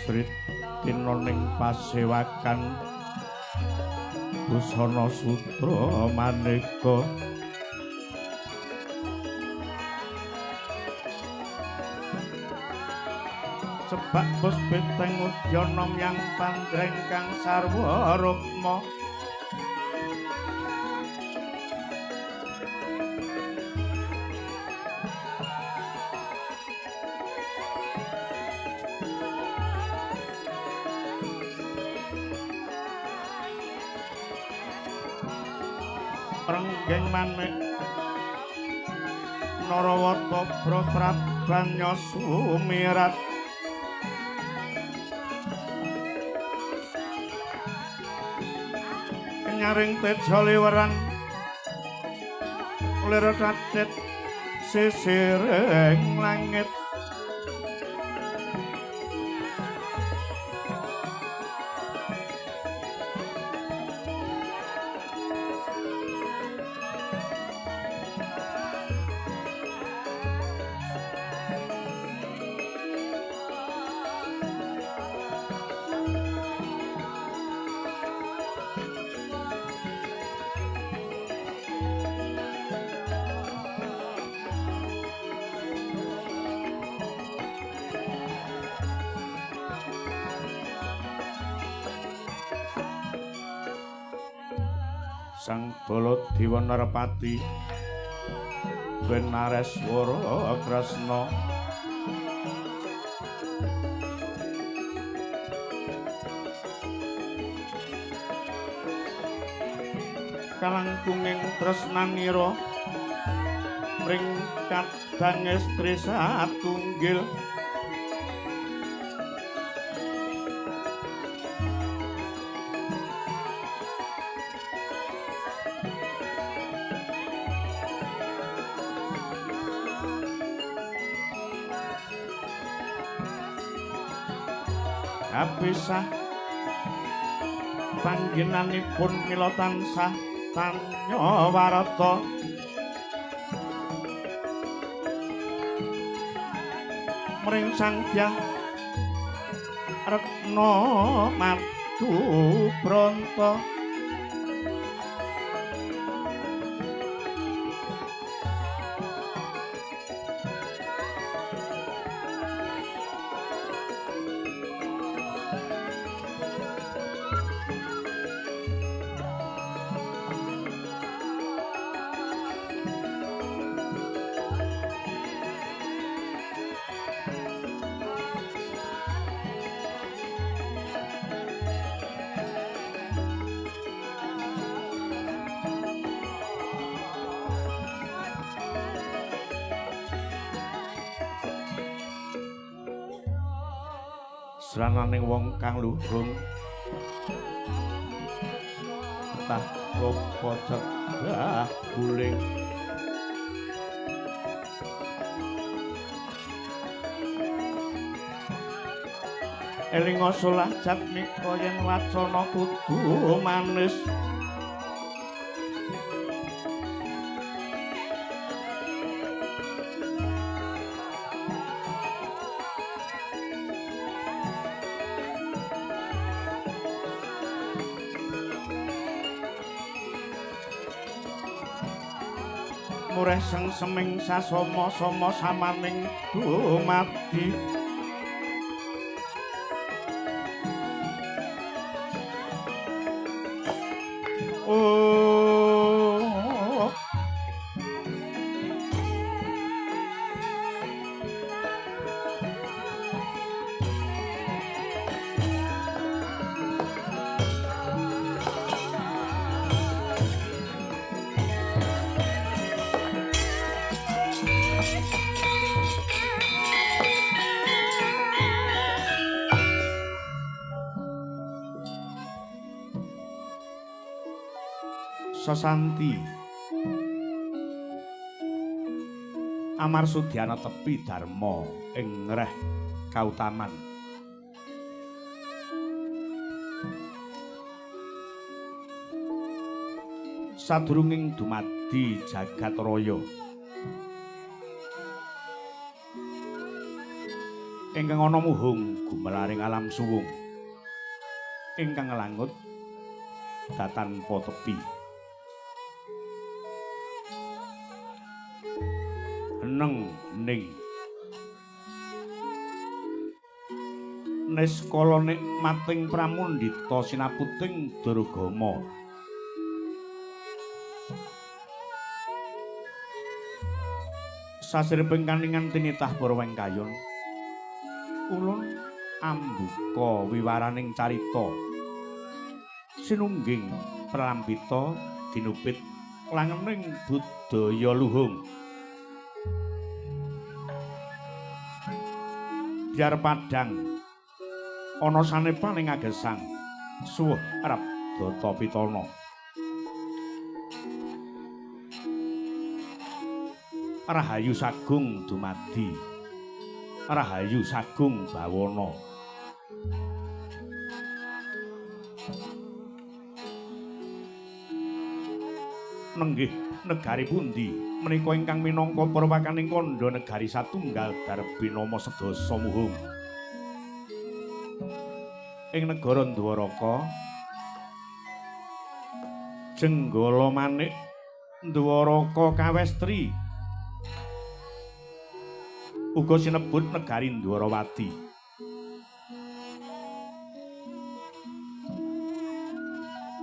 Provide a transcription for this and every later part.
Sritina ning pasewakan busana sutra maneka. Cebak puspiteng udyana myang pandreng kang sarwa rukma. Renggeng manik Narawata Praprabanya sumirat. Nyaring teja liweran lir tatit sisiring langit. Sang Baladewa Narpati Benareswara Kresna kalangkunging tresnanira ring kadang estri satunggil. Kapisah panggenanipun mila tansah tanya warta. Mring Sang Dyah Retna Madu Branta. Srananing wong kang luhung tah rupa cegah guling. Elinga solah jatmika yen wacana kudu manis. Mureh sengseming sasama-sama samaning dumadi. Oh, Sesanti Amarsudyana tepi dharma ing ngreh kautaman. Sadurunging dumadi jagat raya. Ingkang ana muhung gumelaring alam suwung. Ingkang nglangut datanpa tepi. Neng ning niskala nikmating pramundhita sinaputing Durgama. Sasiriping kaningan tinitah para wengkayun, ulun ambuka wiwaraning carita sinungging pralampita ginupit langening budaya luhung. Biar padhang ana sanepaning agesang suwuh arep data pitana. Rahayu sagung dumadi, rahayu sagung bawana. Nenggih negari pundi menika ingkang minangka perwakaning kandha negari satunggal darbinama sedasa muhung? Ing negara Ndwaraka Jenggala manik Ndwaraka kawestri, uga sinebut negari Ndwarawati.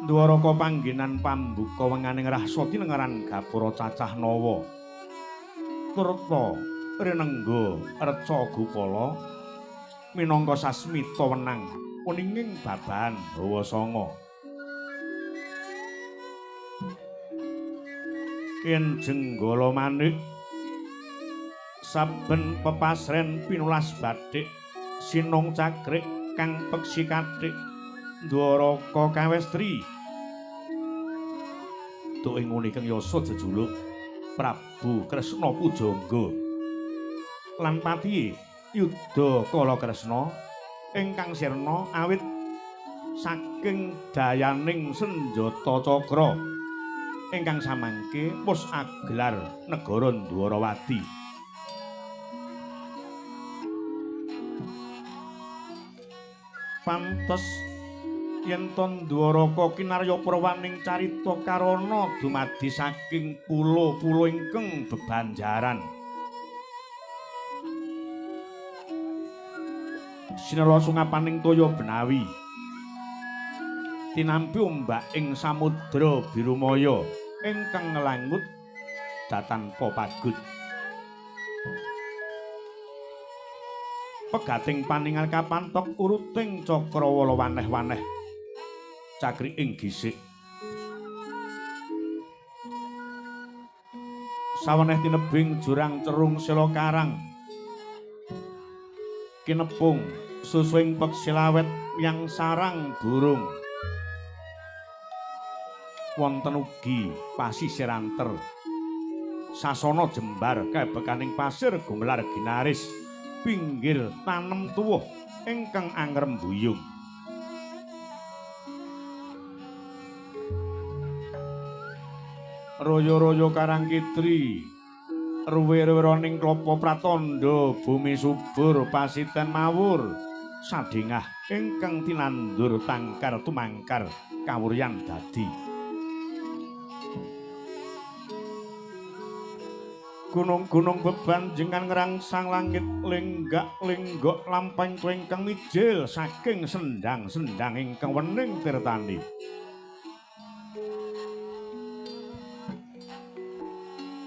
Ndwaraka panggenan pambuka wenganing rasa tinengeran gapura cacah nawa. Turta rinengga reca gupala minangka sasmita wenang uninging babahan hawa sanga. Yen Jenggala manik saben pepasren pinulas bathik sinung cakrik kang peksi kathik Ndwaraka kawestri. Tuk ing ngene kang yasa jejuluk Prabu Kresna Pujangga lan patihe Yuda Kala Kresna ingkang sirna awit saking dayaning senjata cakra ingkang samangke wus agelar negara Ndwarawati. Pantes yen to Ndwaraka kinarya prawaning carita karana dumadi saking pulo-pulo ingkang bebanjaran. Sinela sungapaning toya benawi tinampi ombak ing samudra birumaya ingkang nglangut datanpa pagut. Pegating paningal kapantok uruting cakrawala waneh-waneh cakri ing gisik. Saweneh tinebing jurang cerung sela karang kinepung susuing peksi lawet yang sarang burung. Wonten ugi pasisir anter sasana jembar kebekaning pasir gumelar ginaris pinggir tanem tuwuh ingkang angrem buyung. Royo-royo karang kitri ruwe-ruwening klapa pratandha bumi subur pasiten mawur sadingah ingkang tinandur tangkar tumangkar kawuryan dadi. Gunung-gunung bebanjengan ngrangsang langit lenggak-lenggok lampahing ingkang mijil saking sendang-sendang ingkang wening tirtani.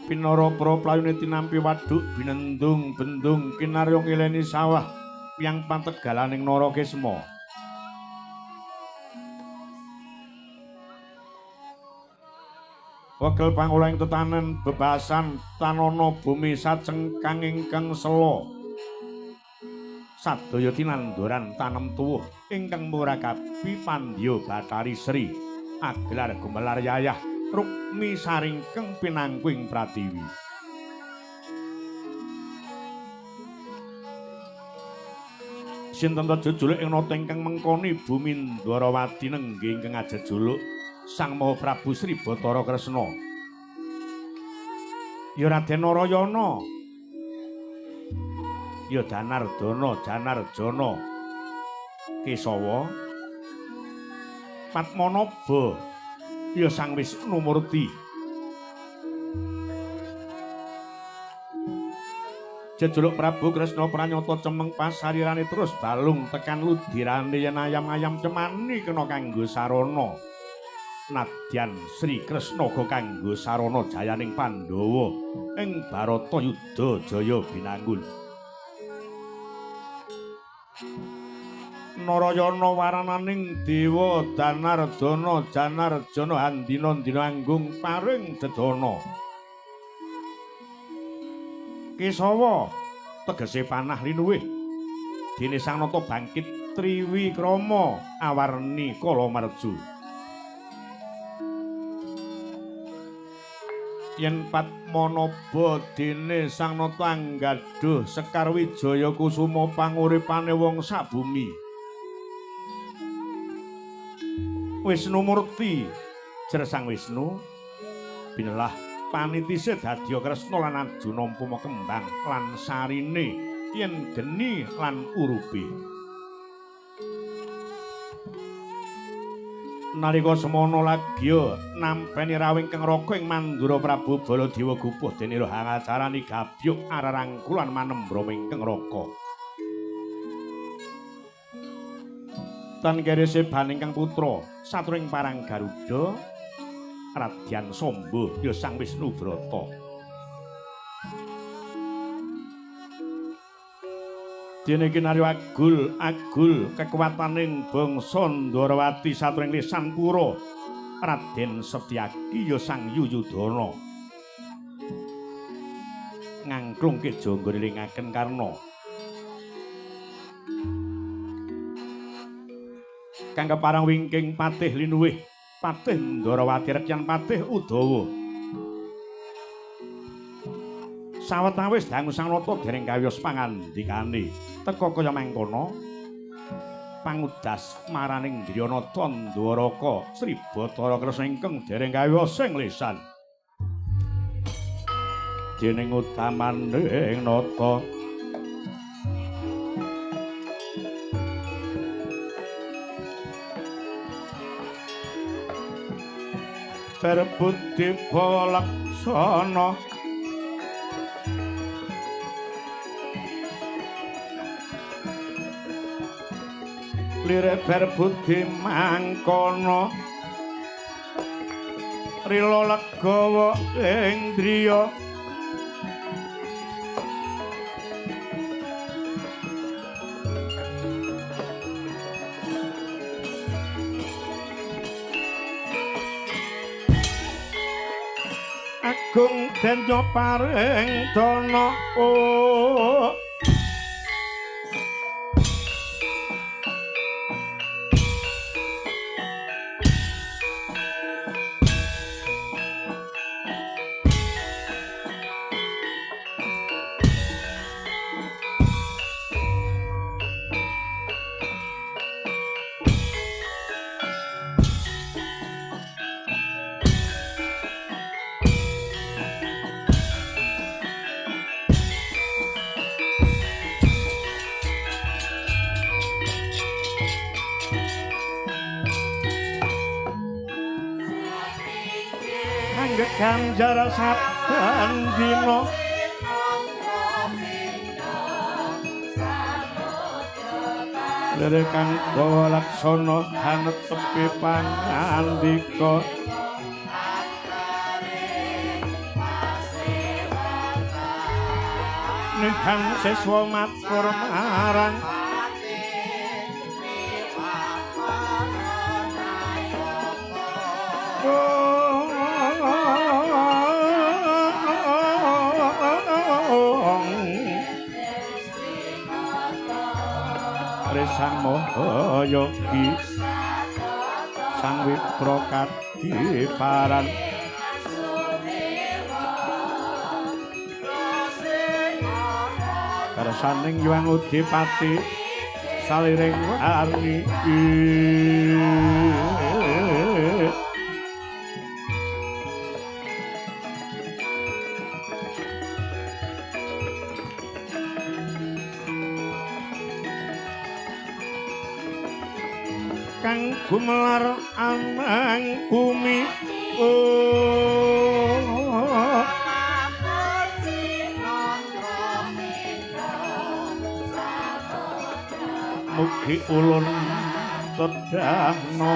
Pinara pra playune tinampi waduk binendung bendung kinarya ngileni sawah piyang pategalaning Narakesma. Wekal pangolahing tetanen bebasan tanana bumi sacengkang ingkang sela. Sadaya tinanduran tanem tuwuh ingkang murakabi pandya Bathari Sri agelar gumelar yayah rukmi saringkeng pinangkuing pratiwi. Sinten ta jejuluk ing nata ingkang mengkoni bumi Ndwarawati nenggih ingkang ajejuluk Sang Maha Prabu Sri Bathara Kresna. Ya Raden Narayana. Ya Danardana Janarjana Kesawa. Padmanaba ya Sang Wisnumurti. Jejuluk Prabu Kresna pranyata cemeng pasarirane terus balung tekan ludirane yen ayam-ayam cemani kena kanggo sarana. Nadyan Sri Kresna uga kanggo sarana jayaning Pandhawa ing Bharatayuddha Jaya Binangun. Narayana warananing dewa Danardana Janarjana handina-dina anggung paring dedana. Kesawa tegese panah linuwih. Dene Sang Nata bangkit triwikrama awarni kala marju. Yen Padmanaba dene Sang Nata anggadhuh Sekar Wijaya Kusuma panguripane wong sabumi. Wisnumurti jer Sang Wisnu binelah panitise dadya Kresna lan Arjuna umpama kembang lan sarine yen geni lan urupe. Nalika semana lagya nampeni rawuh ingkang raka ing Mandura Prabu Baladewa gupuh dene rohangacarani gabyuk ararangkulan manembrama ingkang raka. Tan kerese ban ingkang putra satring parang Garuda Radyan Samba ya Sang Wisnu Brata. Dene kinarya agul agul kekuwataning bangsa Ndharawati satring lisan pura Raden Setyaki ya Sang Yuyudana. Ngangklung keja nggone Karna. Kang keparang wingking patih linuwih, patih Ndharawati rekyan patih Udawa. Sawetawis dangu Sang Nata dereng kawiyos pangandikane, teka kaya mangkono pangudas maraning Driyanata Ndwaraka Sri Bathara Kresna ingkang dereng kawiyos sing lisan. Dening utamaning nata Perbudi laksana lire berbudi mangkono rila legawa ing driya agung den paring dana. Oh ganjar saben dina lere kang bawa laksana hanetepi pangandika nihang siswa matur marang Sang Maha Yogi Sang Wipra kadiparan kersaning Hyang Udipati saliring warni. Kang gumelar anang bumi. Mugi ulun tedhahna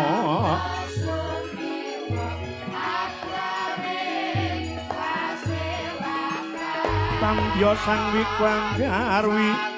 tandya sang wikwanggarwi.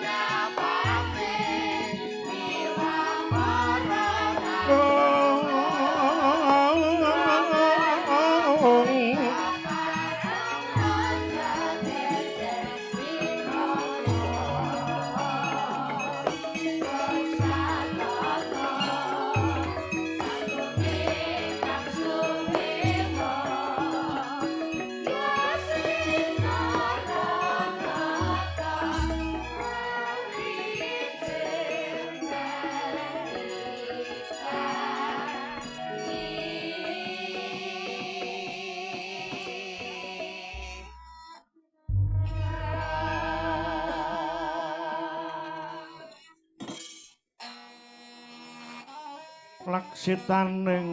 Laksitaning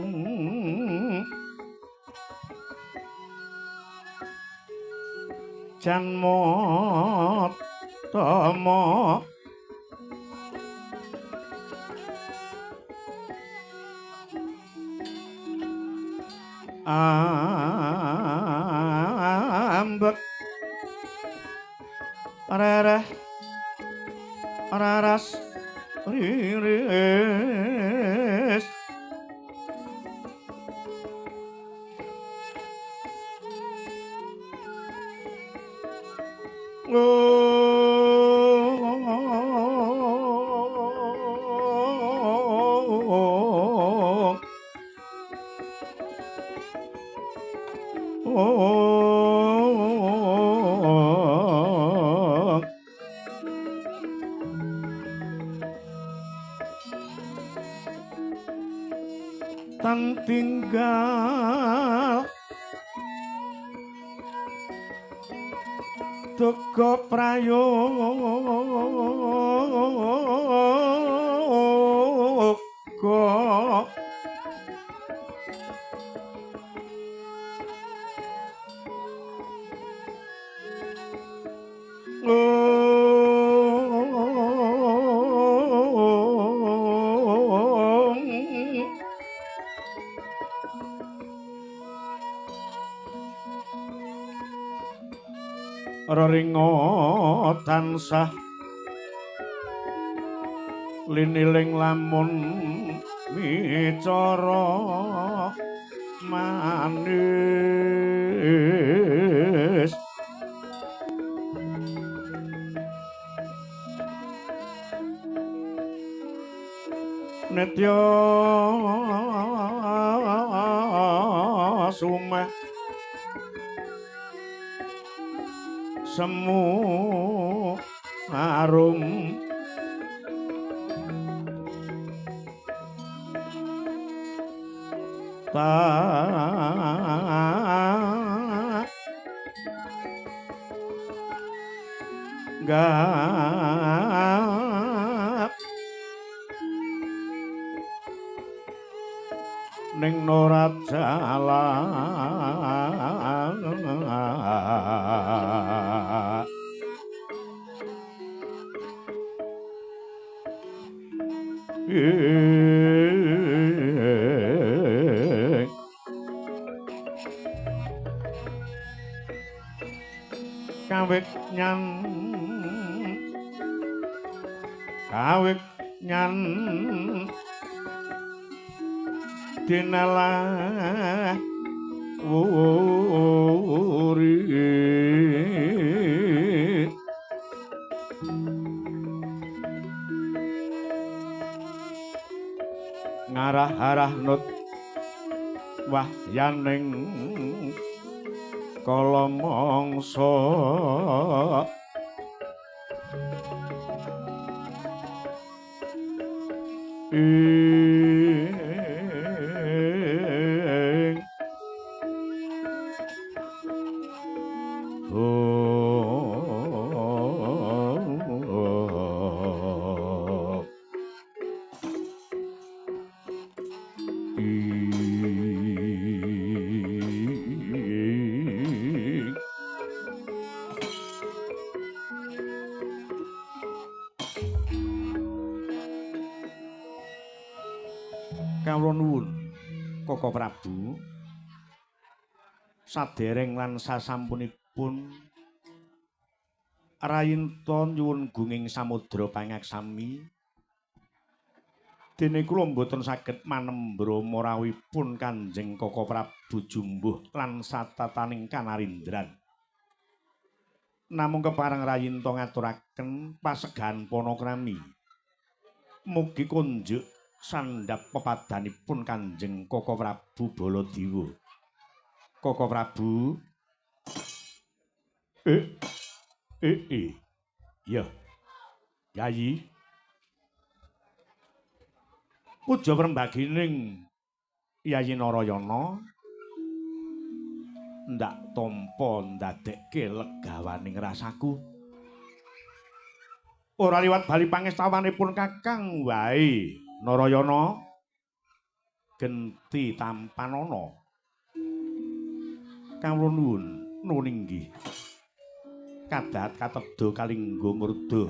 janma tama ambek rereh raras riris Tan tinggal duka prayoga Reringa tansah liniling lamun micara manis. Nitya sumeh semu arum tak gap ning Narajala. Kawit nyan kawit nyan dinalah wuri ngarah-arah nut wahyaning kala mangsa. Ing oh. Koko Prabu, sadereng lan sasampunipun Rayinta nyuwun gunging samudra pangaksami, dene kula mboten saged manembra marawipun Kanjeng Koko Prabu jumbuh lan satataning kanarindran. Namung kepareng Rayinta ngaturaken pasegahan panakrami. Mugi konjuk sandhap pepadanipun Kanjeng Koko Prabu Baladewa. Koko Prabu. Ya. Yayi. Puja prembagining Yayi Narayana ndak tampa ndadekke legawaning rasaku. Ora liwat bali pangestawanipun Kakang wae Narayana genti tampanana. Kawula nuwun nuwun inggih. Kadat katedha kalingga murda.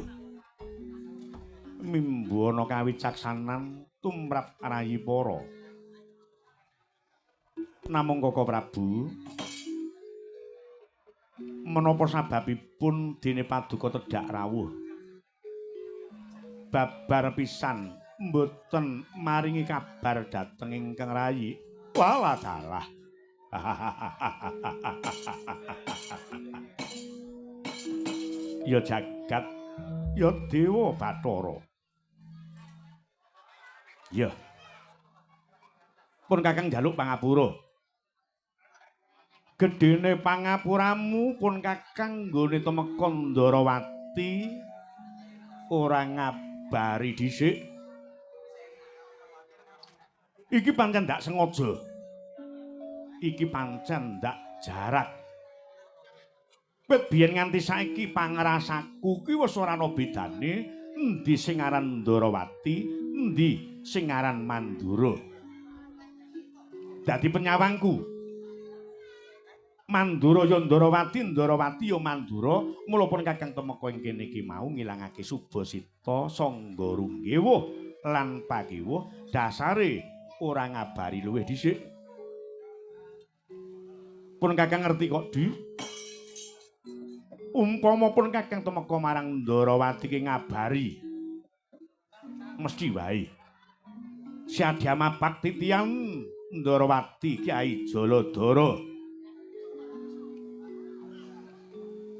Mimbu ana kawicaksanan tumrap rayi para. Namung Koko Prabu, menapa sababipun dene paduka tedhak rawuh babar pisan mboten maringi kabar dhateng ingkang rayi? Walah dalah. Ya jagat, ya dewa Bathara. Ya. Pun Kakang njaluk pangapura. Gedene pangapuramu pun Kakang nggone tumeka Ndarawati ora ngabari dhisik. Iki pancen ndak sengaja. Iki pancen ndak jarak. Wit biyen nganti saiki pangrasaku ki wis ora ana bedane endi sing aran Ndarawati, endi sing aran Mandura. Dadi penyawangku. Mandura ya Ndarawati, Ndarawati ya Mandura. Mula pun Kakang tumeka ing kene iki mau ngilangake subasita sangga runggewuh lan pakiwuh dasare ora ngabari luwih dhisik. Pun Kakang ngerti kok, Di. Umpama pun Kakang tumeka marang Ndarawati ki ngabari, mesti wae Sadyamapak titian Ndarawati Kyai Jaladara.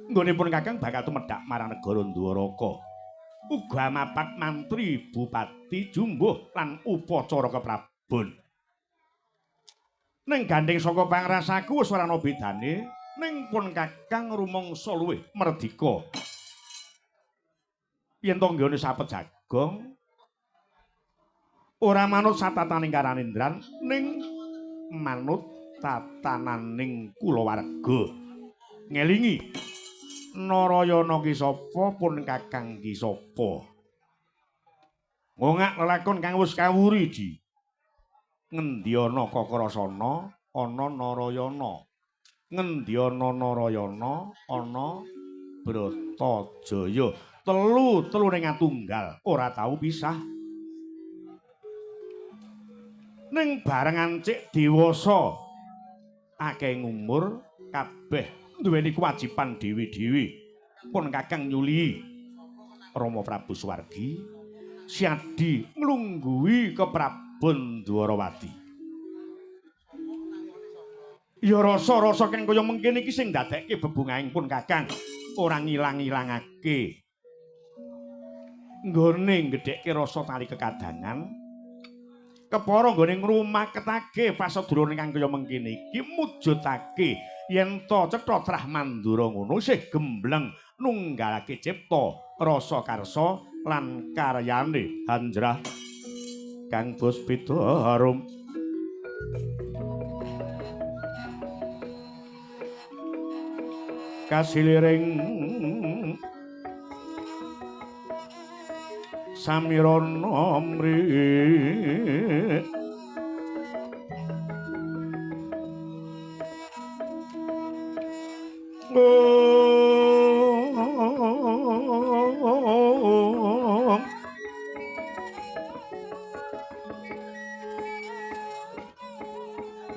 Nggone pun Kakang bakal tumedhak marang negara Ndwaraka. Uga mapak mantri bupati jumbuh lan upacara keprabon. Ning gandheng saka pangrasaku wis ora ana bedane, ning pun Kakang rumangsa luwih merdika. Yen to nggone sapet jagong ora manut satataning karanindran, ning manut tatananing kulawarga. Ngelingi Narayana ki sapa, pun Kakang ki sapa. Ngongak lelakon kang wis kawuri, Di. Ngendi ana Kakrasana ana Narayana. Ngendi ana Narayana ana Bratajaya. Telu-telu ning atunggal, ora tau pisah. Ning bareng ancik dewasa akeh umur kabeh duweni kewajiban dhewe-dhewe. Pun Kakang nyulihi Rama Prabu Suwargi siadi nglungguhi keprabon Dwarawati. Ya rasa-rasa kang kaya mengkene iki sing ndadekke bebungahing pun Kakang ora ngilang-ilangake. Nggone nggedhekke rasa tali kekadangan, kepara nggone ngrumaketake pasedulur kang kaya mengkene iki mujudake yen to cetha trah Mandura ngono isih gembleng nunggalake cipta rasa karsa lan karyane hanjrah Kang Puspita Arum. Kasiliring samirana mri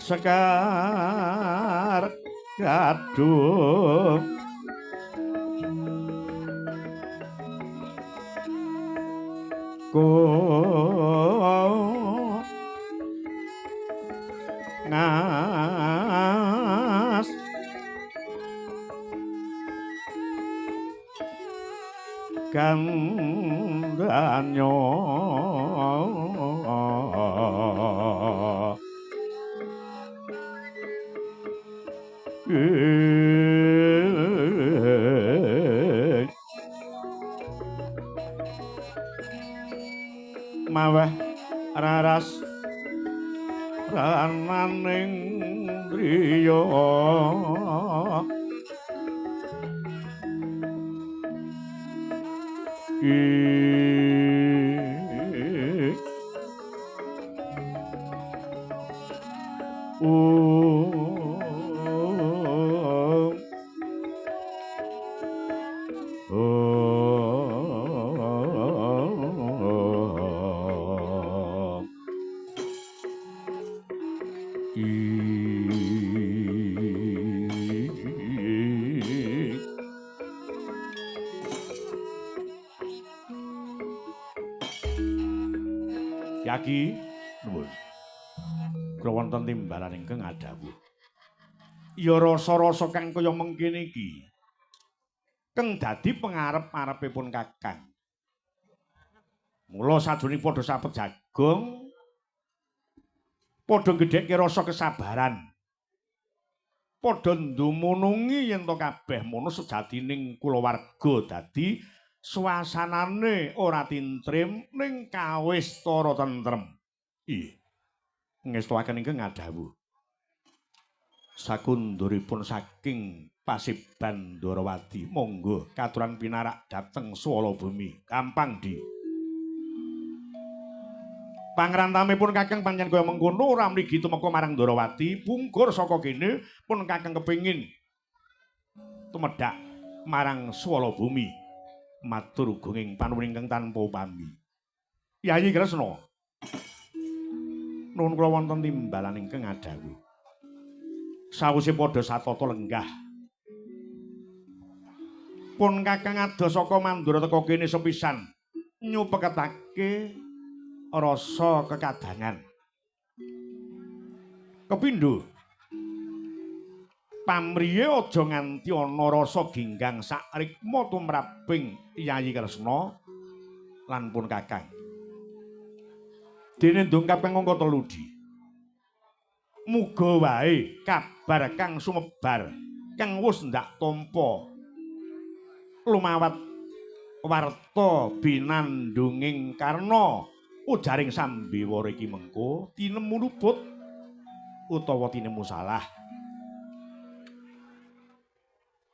Sekar Gadung ko ngas gandanyo maweh raras rananing driya Yaki nuwun. Kula wonten timbalan ingkang adhawuh. Ya rasa-rasa kang kaya mengkene iki kang dadi pengarep-arepipun Kakang. Mula sajroning padha sapet jagung padha gedhekke rasa kesabaran. Padha ndumunungi yen to kabeh mono sejatining kulawarga dadi suasanane ora tintrim ning kawistara tentrem. Ih. Ngestuaken ingkang ngadhawuh. Sakunduripun saking Pasiban Ndorowati, monggo katuran pinarak dhateng Swala Bumi. Gampang di. Pangrantamipun Kakang pancen kaya mengkono ora mligi tumeka marang Ndorowati, pungkur saka kene pun Kakang kepengin tumedhak marang Swala Bumi. Matur gunging panuwun ingkang tanpa upami. Yayi Kresna. Nuwun kula wonten timbalan ingkang adhawuh. Sawise padha satata lenggah. Pun Kakang adoh saka Mandura teka kene sepisan nyupeketake rasa kekadangan. Kepindho pamriye aja nganti ana rasa ginggang sakrikma tumraping Yayi Kresna lan pun Kakang. Dene ndongkap kang angka 3 di. Muga wae kabar kang sumebar kang wis ndak tampa lumawat warta binandunging karna ujaring sambiwara iki mengko tinemu luput utawa tinemu salah.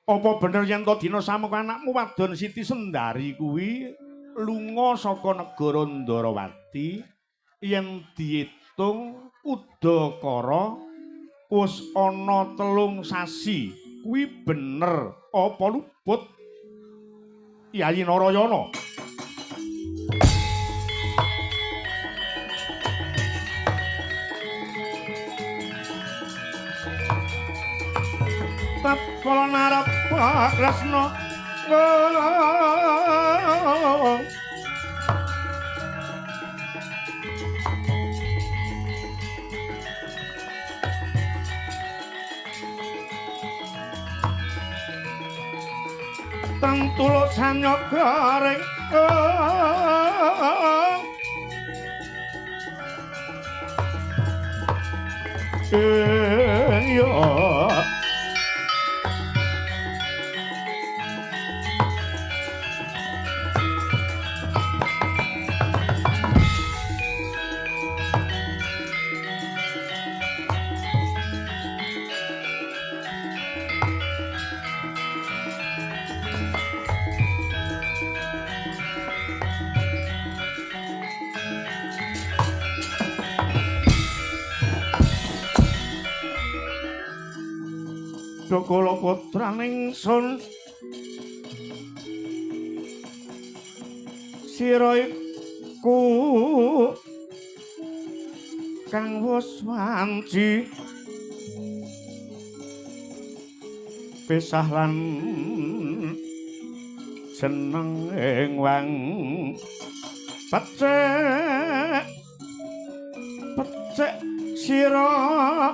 Apa bener yen to dina sameka anakmu wadon Siti Sendari kuwi lunga saka negara Ndorowati yen diitung udakara wis ana 3 sasi kuwi bener apa luput Yayi Narayana? Tatkala narapa Kresna tentulus hanyogaring yo Kula putraning sun sira iku kang wis wanci Pisah lan seneng ing wang becik becik sira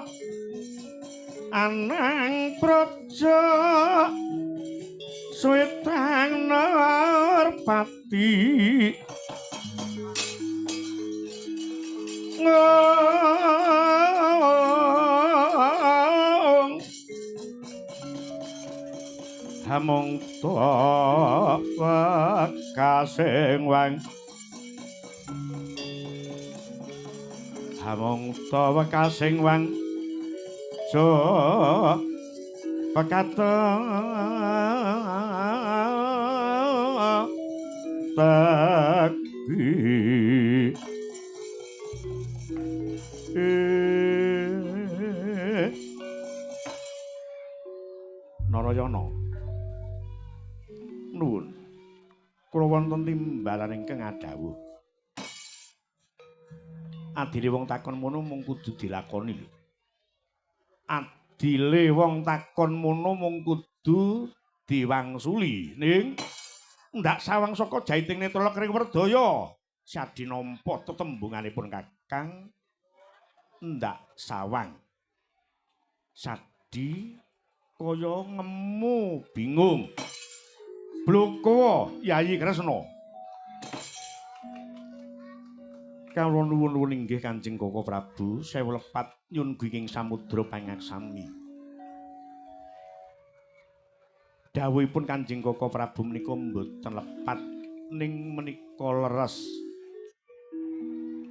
anang praja swetang nerpati ngong hamung ta wekasing wang hamung ta wekasing wang jo pekata teki. Narayana nuwun kula wonten timbalan ingkang adhawuh. Adile wong takon mono mung kudu dilakoni lho. Adile wong takon mono mung kudu diwangsuli. Ning ndak sawang saka jaiting netra lekring werdaya Sadi nampa tetembunganipun Kakang ndak sawang. Sadi kaya ngemu bingung. Bloko Yayi Kresna. Kawula nuwun-nuwun inggih Kanjeng Koko Prabu, sewu lepat nyun guing samudra pangaksami. Dawuhipun Kanjeng Koko Prabu menika mboten lepat ning menika leres.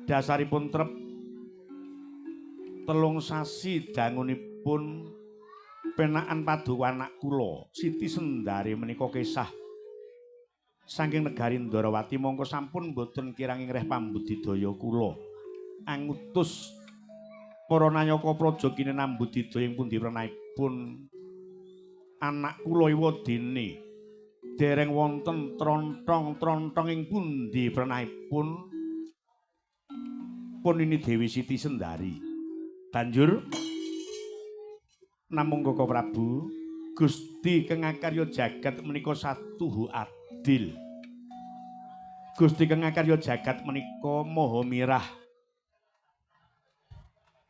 Dasaripun trep 3 sasi dangunipun penakan paduka anak kula Siti Sendari menika kesah saking negari Ndorowati mongko sampun mboten kirang ngreh pambudidaya kula. Angutus para nayaka praja kinenambudidaya ing pundi prenahipun anak kula Iwadene dereng wonten trontong-trontong ing pundi prenahipun pun ini Dewi Siti Sendari. Banjur namung Koko Prabu Gusti kang akarya jagat menika satuhu adil. Gusti kang akarya jagat menika maha mirah.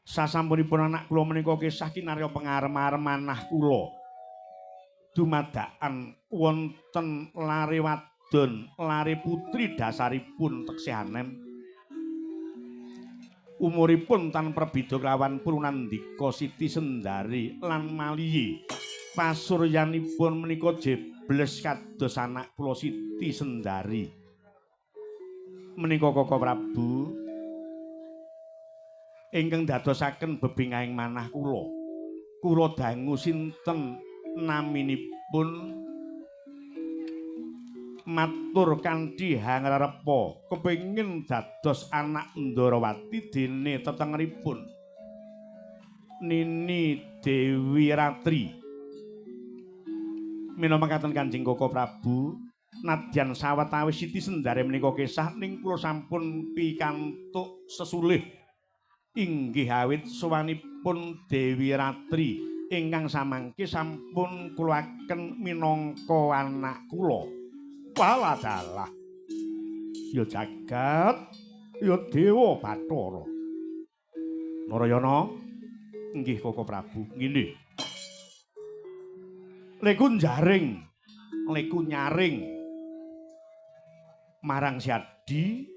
Sasampunipun anak kula menika kisah kinarya pengarem-arem manah kula. Dumadakan wonten lare wadon, lare putri dasaripun teksih anem. Umuripun tan prabida kelawan Purunandika Siti Sendari lan Maliyi. Pasuryanipun menika jebles kados anak kula Siti Sendari. Menika Koko Prabu ingkang dadosaken bebingahing manah kula. Kula dangu sinten naminipun matur kanthi hangrarepa kepengin dados anak Ndorowati dene tetengeripun Nini Dewi Ratri. Minangka mekaten Kanjeng Koko Prabu, nadyan sawetawis Siti Sendari menika kesah ning kula sampun pikantuk sesulih inggih awit sowanipun Dewi Ratri ingkang samangke sampun kula aken minangka anak kula. Walah dalah. Ya jagat, ya dewa Bathara. Narayana, inggih Koko Prabu, ngene. Leku njaring, leku nyaring marang Siadi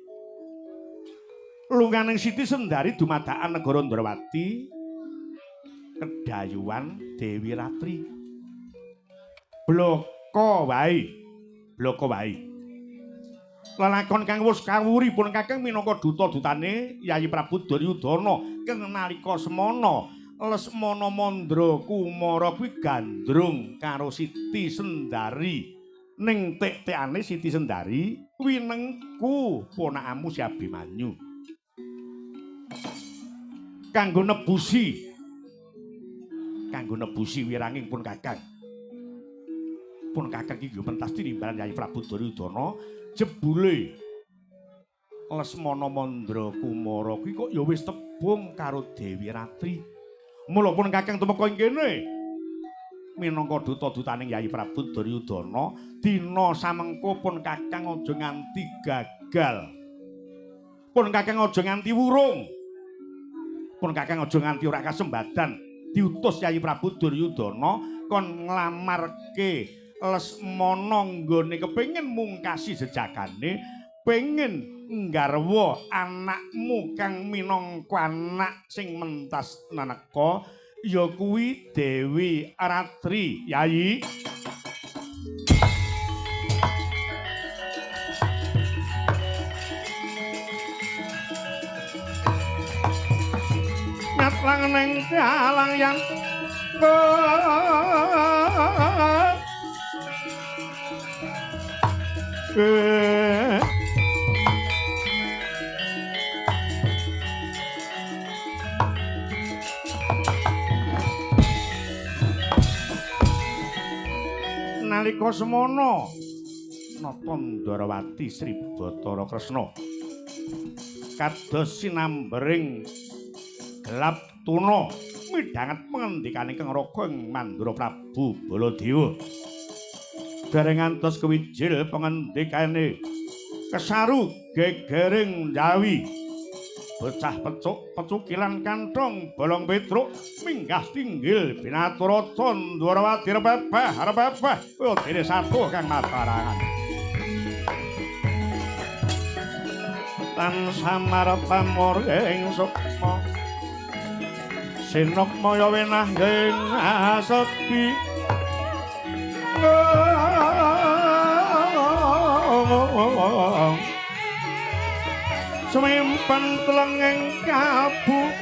lunganing Siti Sendari dumadakan negara Ndrawati kedayuan Dewi Ratri. Bloko wae. Bloko wae. Lelakon kang wis kawuri pun kakang minangka duta-dutane Yayi Prabu Duryudana kang nalika semana Lesmana Mandra Kumara kuwi gandrung karo Siti Sendari. Ning tek-tekane Siti Sendari winengku ponakamu Si Abimanyu. Kanggo nebusi wiranging pun kakang. Pun kakang iki pentas tinimbalan Yayi Prabu Duryudana jebule Lesmana Mandra Kumara kuwi kok ya wis tebung karo Dewi Ratri. Mula pun kakang tumeka ing kene. Minangka duta-dutaning Yayi Prabu Duryudana, dina samengko pun Kakang aja nganti gagal. Pun Kakang aja nganti wurung. Pun Kakang aja nganti ora kasembadan diutus Yayi Prabu Duryudana kon nglamarke Lesmana nggone kepengin mungkasi jejakane, pengin nggarwa anakmu kang minangka anak sing mentas naneka ya kuwi Dewi Ratri. Yayi. Nyatlang neng dalang yang nalika semono nata Ndorowati Sri Bathara Kresna kados sinambering gelap tuna midhanget pengendikane Kang Raga ing Mandura Prabu Baladewa. Dereng ngantos kewijil pengendikane kesaru gegering Jawi. Bocah pecuk pecukilan kantong bolong petruk minggah tinggil binaturata Ndorowati repepeh repepeh kaya dene satu kang matarangan. Tan samar pamor ing sukma sinok maya wenah ing asepi. Sumimpen telenging kabu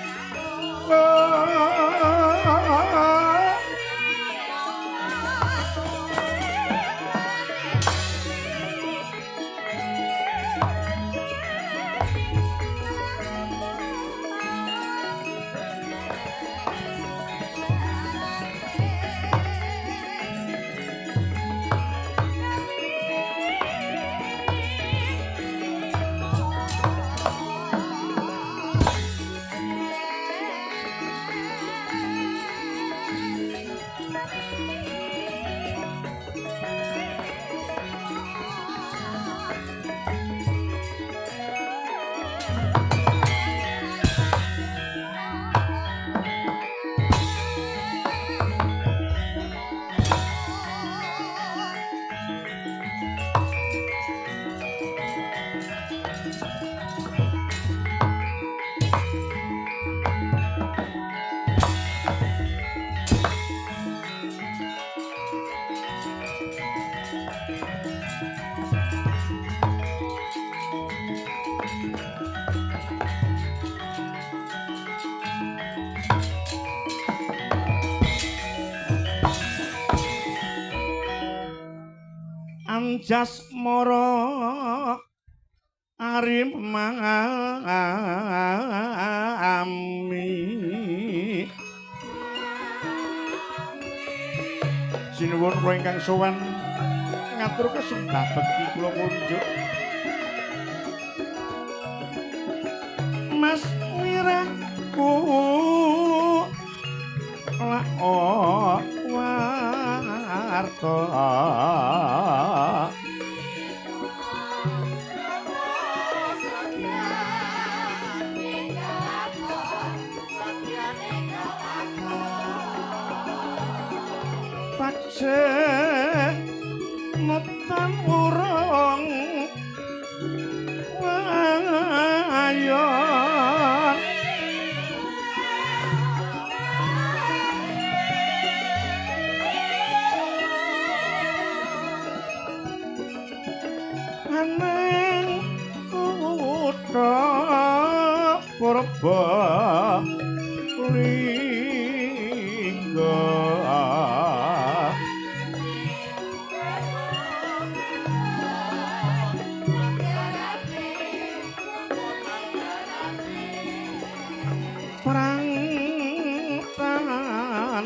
Anjas mara arim mami sinuwun kula ingkang sowan ngatur kesembah bekti kula kunjuk Mas Wiraku lak warta taksih metan urung wayon aneng kutha purba lingga. Perang tanding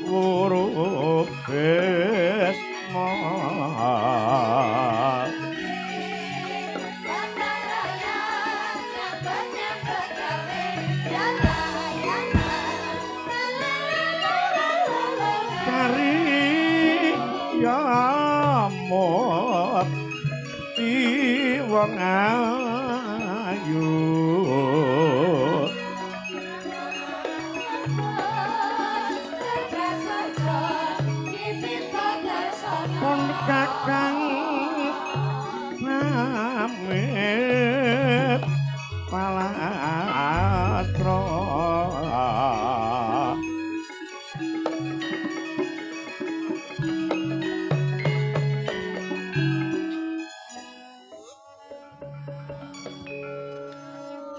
wuru Bisma. mati wong ayu. Pun kakang namit palastra.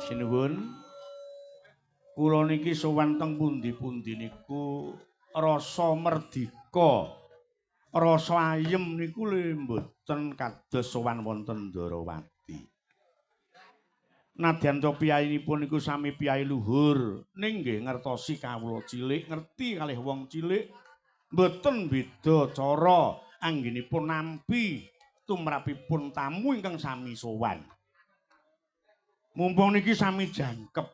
Sinuwun, kula niki sowan teng pundi-pundi niku rasa merdika, rasa ayem niku lho mboten kados sowan wonten Ndorowati. Nadyan to piyayinipun niku sami piyayi luhur, ning nggih ngertosi kawula cilik, ngerti kalih wong cilik, mboten beda cara anggenipun nampi tumrapipun tamu ingkang sami sowan. Mumpung niki sami jangkep,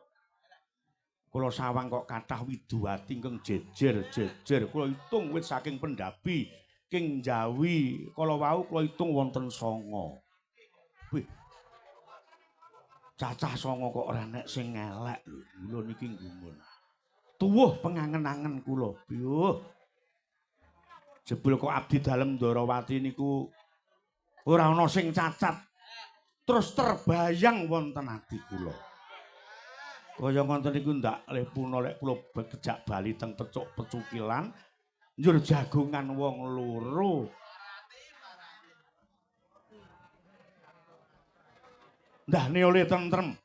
kula sawang kok kathah widuwati ingkang jejer-jejer. Kula hitung wit saking Pendabi king Jawi kala wau kula hitung wonten 9. Wih. Cacah 9 kok ora nek sing elek lho. Kula niki gumun. Tuwuh pengangen-angen kula. Yuh. Jebul kok abdi dalem Ndorowati niku ora ana sing cacat. Terus terbayang wonten ati kula. Kaya ngoten niku ndak leh puna lek kula bekejak bali teng pecuk pecukilan njur jagongan wong loro. Ndahne oleh tentrem.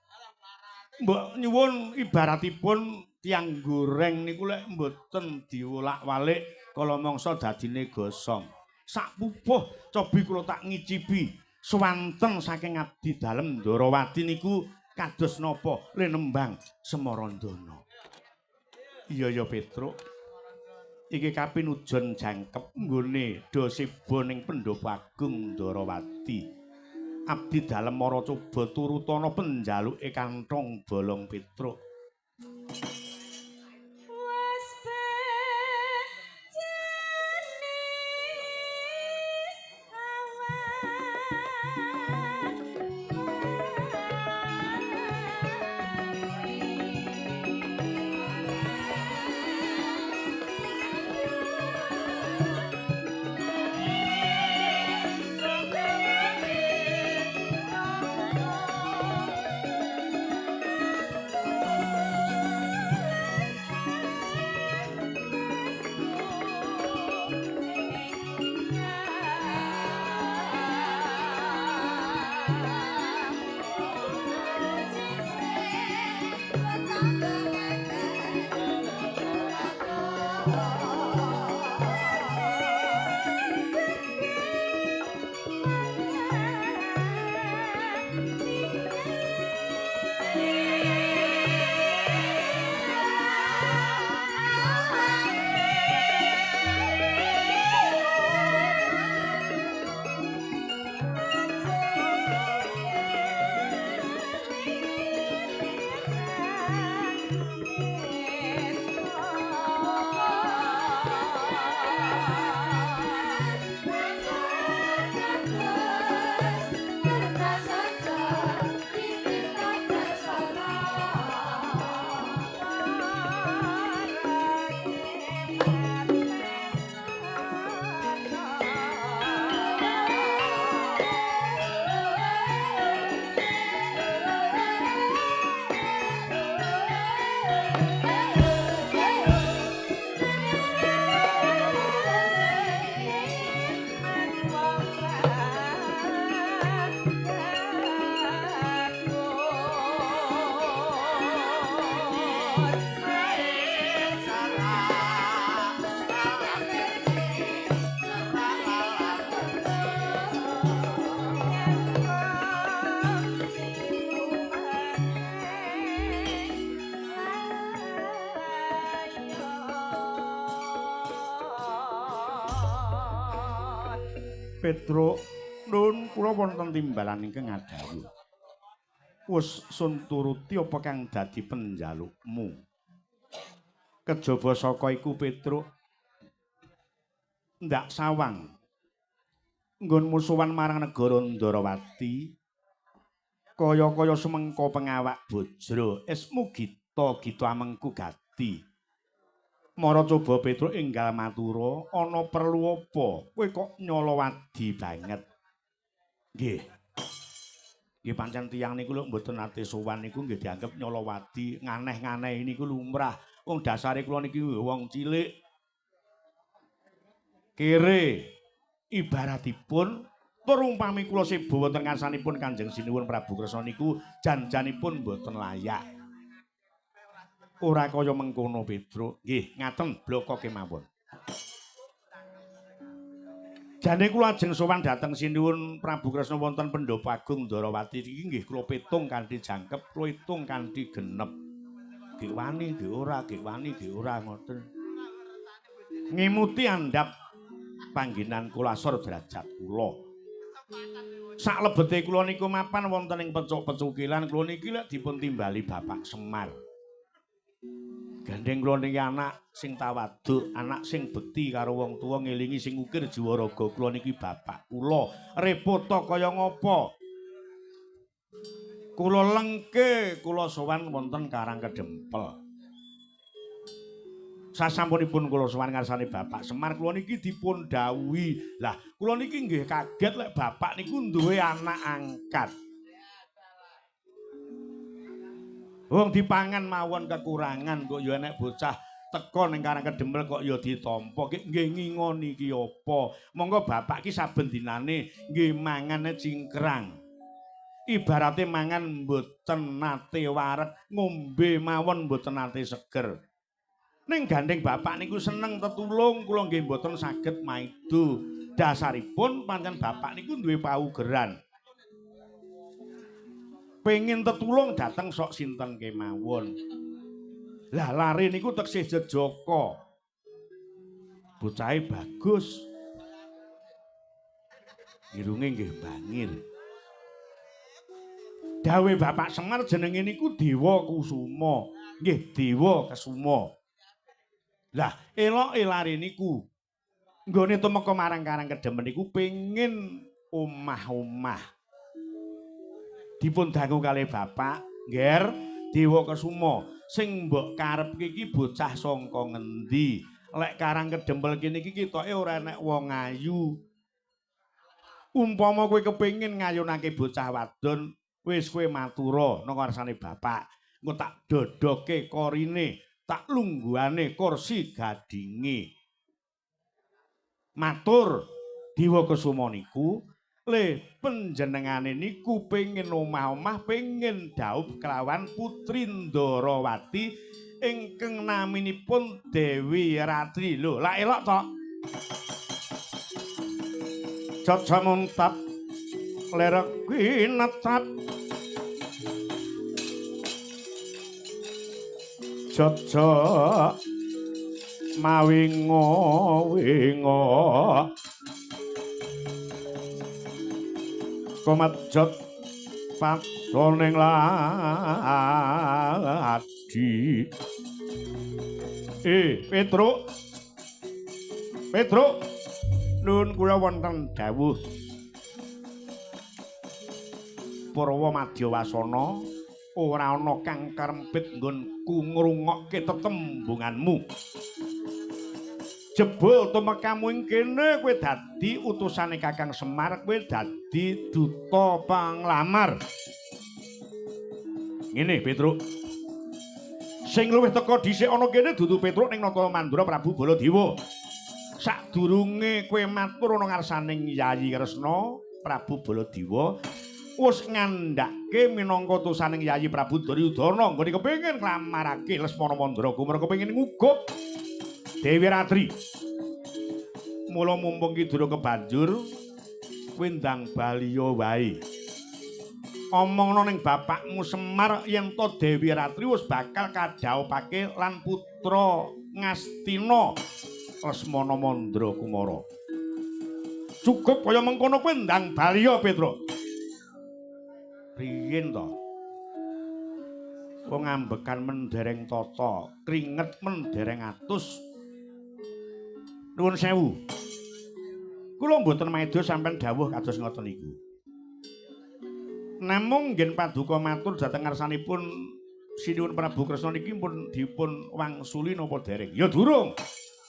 Mbok nyuwun ibaratipun tiyang goreng niku lek mboten diwolak-walik kala mangsa dadine gosong. Sak pupuh cobi kula tak ngicipi swanten saking abdi dalem Ndorowati niku kados napa le nembang Semarandana. Iya ya Petruk. Iki kapinujon jangkep nggone do seba ning Pendopo Agung Ndorowati. Abdi dalem mara coba turutana penjaluke kantong bolong Petruk. Petruk, nun kula wonten timbalan ingkang ngadhawuh. Wis sun turuti apa kang dadi penjalukmu. Kejaba saka iku Petruk ndak sawang. Nggonmu sowan marang negara Ndarawati kaya-kaya sumengko pengawak bojro esmu gita gita amengku gati. Mara coba Petruk enggal matura, ana perlu apa? Kowe kok nyolowadi banget. Nggih. Nggih pancen tiyang niku lho mboten nate sowan niku nggih dianggep nyolowadi, nganeh-nganehi niku lumrah. Wong dasare kula niki wong cilik. Kere ibaratipun tur umpami kula sebo wonten ngarsanipun Kanjeng Sinuwun Prabu Kresna niku jan-janipun mboten layak. Ora kaya mengkono Petruk. Nggih, ngaten bloko kemawon. Jane kula ajeng sowan dhateng Sinuwun Prabu Kresna wonten Pendhapa Agung Ndarawati iki nggih kula pitung kanthi jangkep, kula itung kanthi genep. Gek wani, gek ora, gek wani, gek ora ngoten. Ngemuti andhap panggenan kula asor derajat kula. Saklebete kula niku mapan wonten ing pecuk-pecukilan kula niki lek dipun timbali Bapak Semar. Gandeng kula niki anak sing tawaduk, anak sing bekti karo wong tuwa, ngelingi sing ukir jiwa raga kula niki bapak kula. Repota kaya ngapa? Kula lengke, kula sowan wonten Karang Kedempel. Sasampunipun kula sowan ngarsane Bapak Semar, kula niki dipun dhawuhi. Lah, kula niki nggih kaget lek bapak niku duwe anak angkat. Wong dipangan mawon kekurangan kok ya enek bocah teko ning Karang Kedempel kok ya ditampa. Nggih ngingoni iki apa? Monggo bapak ki saben dinane nggih mangane cingkrang. Ibarate mangan mboten nate wareg, ngombe mawon mboten nate seger. Ning gandeng bapak niku seneng tetulung, kula nggih mboten saged maido. Dasaripun pancen bapak niku duwe paugeran. Pengen tetulung dateng sok sinten kemawon. Lah lare niku teksih jejaka. Bocahe bagus. Irunge nggih bangir. Dawe Bapak Semar jenenge niku Dewa Kusuma. Nggih Dewa Kesuma. Lah eloke lare niku nggone tumeka marang Karang Kedempel niku pengin omah-omah. Dipun dangu kalih bapak, Ngger Dewa Kesuma, sing mbok karepke iki bocah saka ngendi? Lek Karang Kedempel kene iki ketoke ora enek wong ayu. Umpama kowe kepengin ngayunake bocah wadon, wis kowe matura nang ngarsane bapak. Engko tak dodoke korine, tak lungguhane kursi gadinge. Matur Dewa Kesuma niku, le panjenengane niku pengin omah-omah, pengin dhaup kelawan Putri Ndarawati ingkang naminipun Dewi Ratri. Lho, lak elok to? Caca muntap lerek kinetap caca mawingo-wingo komatjot patoning ladi. Petruk, Petruk, nuwun kula wonten dawuh. Purwa Madyawasana ora ana kang karempit nggonku ngrungokke tetembunganmu. Jebul tumekamu ing kene kowe dadi utusane Kakang Semar, kowe dadi duta panglamar. Ngene Petruk. Sing luwih teka dhisik ana kene dudu Petruk ning Nata Mandura Prabu Baladewa. Sadurunge kowe matur ana ngarsaning Yayi Kresna, Prabu Baladewa wis ngandhake minangka utusaning Yayi Prabu Duryudana nggone kepengin nglamarake Lesmana Mandra Kumara kepengin ngugup Dewi Ratri. Mula mumpung ki durung kebanjur kowe ndang baliya wae. Omongno ning bapakmu Semar yen to Dewi Ratri wis bakal kadhaupake lan putra Ngastina Lesmana Mandra Kumara. Cukup kaya mengkono kowe ndang baliya Petruk. Riyin to? Wong ambekan mendereng tata, kringet mendereng atus. Nuwun sewu. Kula Kula mboten maida sampean dawuh kados ngoten niku. Namung ngen paduka matur dhateng ngarsanipun Sinuwun Prabu Kresna niki pun dipun wangsuli napa dereng? Ya durung.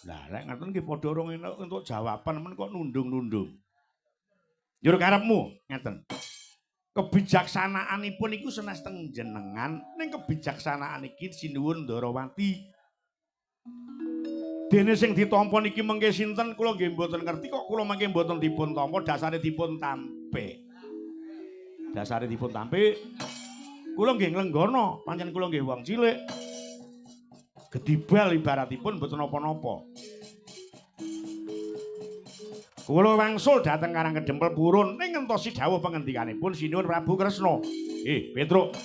Lah lek ngoten nggih padha urung entuk jawaban men kok nundung-nundung. Njur karepmu ngeten. Kebijaksanaanipun iku senes teng jenengan, ning kebijaksanaan iki Sinuwun Ndarawati. Dene sing ditampa niki mengke sinten kula nggih mboten ngerti kok kula mengke mboten dipun tampa, dasare dipun tampik. Dasare dipun tampik. Kula nggih nglenggana, pancen kula nggih wong cilik. Gedibal ibaratipun mboten napa-napa. Kula wangsul dhateng Karang Kedempel purun ning ngentosi dawuh pangendikanipun Sinuwun Prabu Kresna. Petruk.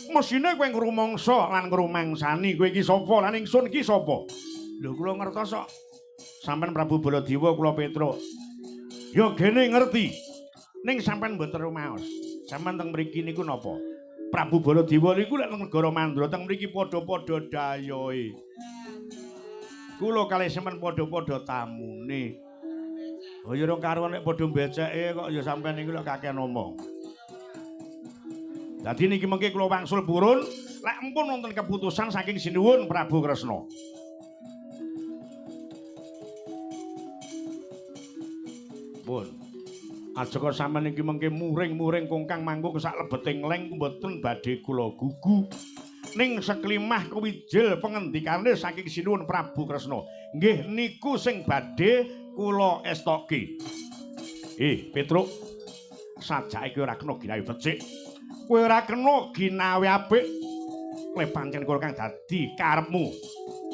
Mesine kowe ngrumangsa lan ngrumangsani kowe iki sapa lan ingsun iki sapa? Lho kula ngertos kok. Sampeyan Prabu Baladewa kula Petruk. Ya gene ngerti. Ning sampeyan mboten rumaos. Sampeyan teng mriki niku napa? Prabu Baladewa niku lek teng negara Mandra teng mriki padha-padha dayohe. Kula kalih sampeyan padha-padha tamune. Oh ya rong karuan nek padha mbeceke kok ya sampeyan niku lek kakean omong. Dadi niki mengke kula wangsul purun lek empun wonten keputusan saking Sinuwun Prabu Kresna. Pun. Aja kok sampeyan iki mengke muring-muring kongkang manggung sak lebeting leng mboten badhe kula gugu. Ning seklimah kewijil pengendikane saking Sinuwun Prabu Kresna. Nggih niku sing badhe kula estoki. Petruk, sajake kowe ora kena ginawe becik. Kowe ora kena ginawe apik. Kowe pancen kula kang dadi karepmu.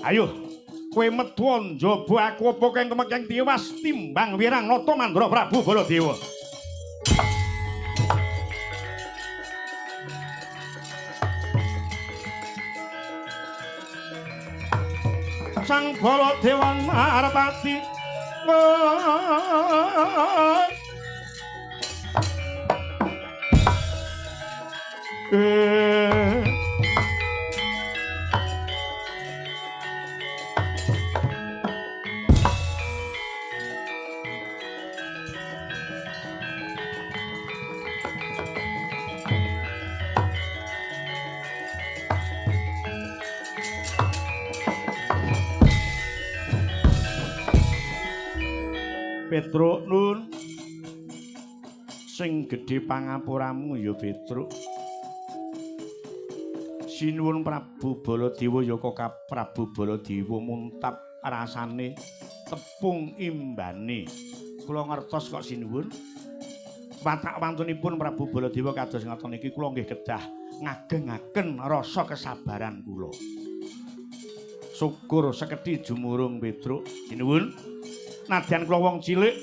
Ayo, kowe metu njaba aku apa kang kemekeng tiwas timbang wirang nata Mandra Prabu Baladewa. Sang Baladewa Narpati. Petruk nun sing gedhe pangapuramu ya Petruk. Sinuwun Prabu Baladewa ya kok Prabu Baladewa muntap rasane tepung imbane. Kula ngertos kok sinuwun. Watak wantunipun Prabu Baladewa kados ngoten iki kula nggih kedah ngagengaken rasa kesabaran kula. Syukur sekedhi jumurung Petruk. Sinuwun. Nadyan kula wong cilik,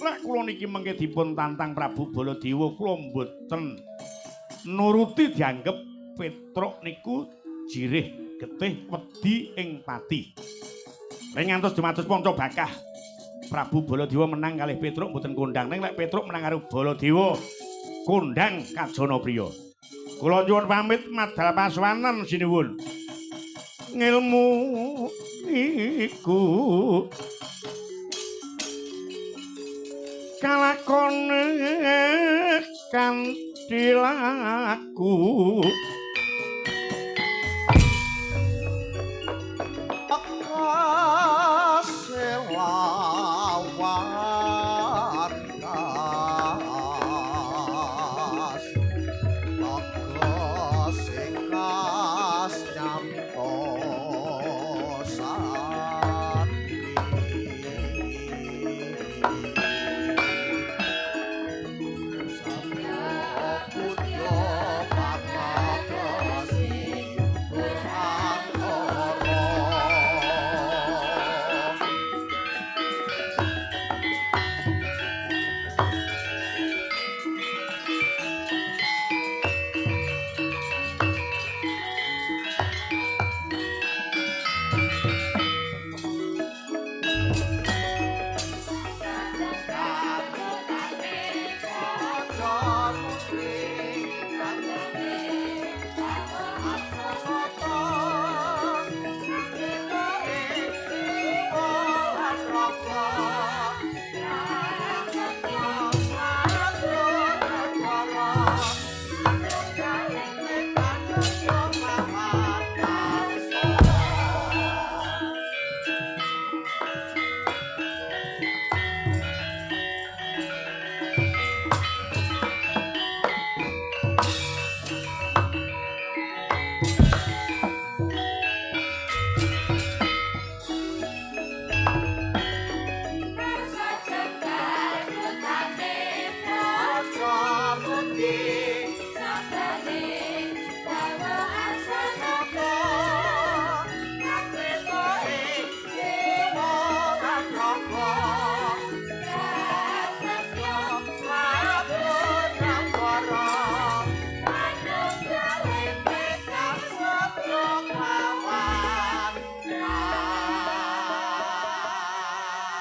lek kula niki mengke dipun tantang Prabu Baladewa kula mboten nuruti dianggep Petruk niku jirih getih wedi ing pati. Ning ngantos dumados panca bakah Prabu Baladewa menang kalih Petruk mboten kondang, ning lek Petruk menang karo Baladewa kondang kajana priya. Kula nyuwun pamit madal pasuwanan sinuwun. Ngilmu iku kalakone kanthi laku akaselawan kas tegese kas nyamto sandi.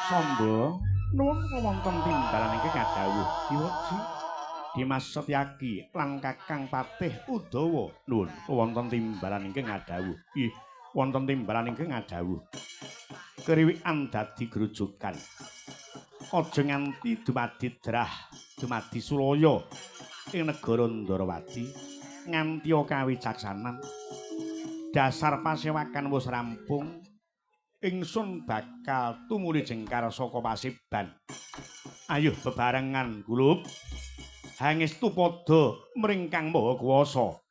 Samba, nuwun wonten timbalan ingkang ngadhawuh Diwaji Dimas Setyaki lan Kakang Patih Udawa. Nuwun wonten timbalan ingkang ngadhawuh. Ih, wonten timbalan ingkang ngadhawuh. Kriwikan dadi grujukan. Aja nganti dumadi drah, dumadi sulaya ing negara Ndorowati nganti kawicaksanan. Dasar pasewakan wis rampung. Ingsun bakal tumuli jengkar saka pasiban. Ayuh bebarengan gulup. Hangestu padha mring Kang Maha Kuwasa.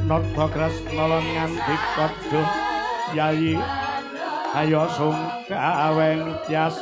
Nata Kresna lan ngandika duh Yayi ayo sungkaweng tyas.